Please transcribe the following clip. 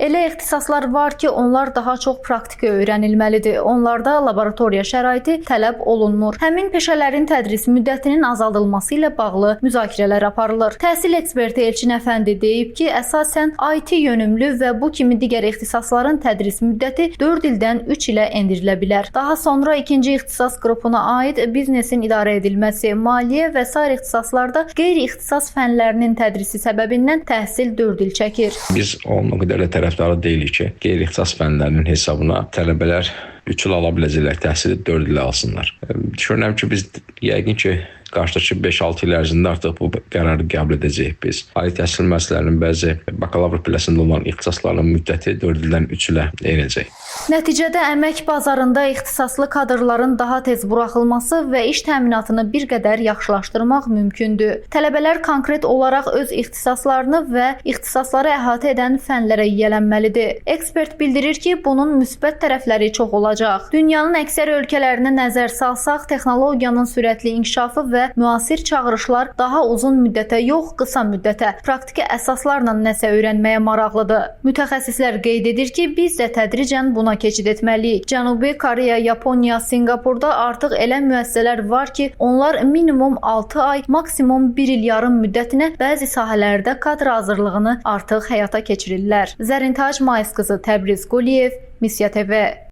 Elə ixtisaslar var ki, onlar daha çox praktiki öyrənilməlidir. Onlarda laboratoriya şəraiti tələb olunmur. Həmin peşələrin tədris müddətinin azaldılması ilə bağlı müzakirələr aparılır. Təhsil eksperti Elçin Əfəndi deyib ki, əsasən IT yönümlü və bu kimi digər ixtisasların tədris müddəti 4 ildən 3 ilə endirilə bilər. Daha sonra ikinci ixtisas qrupuna aid biznesin idarə edilməsi, maliyyə və sair ixtisaslarda qeyri-ixtisas fənlərinin tədrisi səbəbindən təhsil 4 il çəkir. Biz onun o qədər də tərəfdarı deyilik ki, qeyri-ixtisas fənlərinin hesabına tələbələr 3 il ala biləcəklər təhsili 4 ilə alsınlar. Düşünürəm ki, biz yəqin ki, qarşıdakı 5-6 il ərzində artıq bu qərarı qəbul edəcəyik biz. Ali təhsil müəssisələrinin bəzi bakalavr pilləsində olan ixtisasların müddəti 4 ildən 3 ilə enəcək. Nəticədə əmək bazarında ixtisaslı kadrların daha tez buraxılması və iş təminatını bir qədər yaxşılaşdırmaq mümkündür. Tələbələr konkret olaraq öz ixtisaslarını və ixtisasları əhatə edən fənlərə yiyələnməlidir. Ekspert bildirir ki, bunun müsbət tərəfləri çox olacaq. Dünyanın əksər ölkələrinə nəzər salsaq, texnologiyanın sürətli inkişafı və müasir çağırışlar daha uzun müddətə yox, qısa müddətə, praktiki əsaslarla nəsə öyrənməyə maraqlıdır. Mütəxəssislər qeyd edir ki, biz də tədricən buna keçid etməliyik. Cənubi Koreya, Yaponiya, Sinqapurda artıq elə müəssisələr var ki, onlar minimum 6 ay, maksimum 1 il yarım müddətinə bəzi sahələrdə kadr hazırlığını artıq həyata keçirirlər. Zərintac Mayısqızı, Təbriz Quliyev, Missiya TV.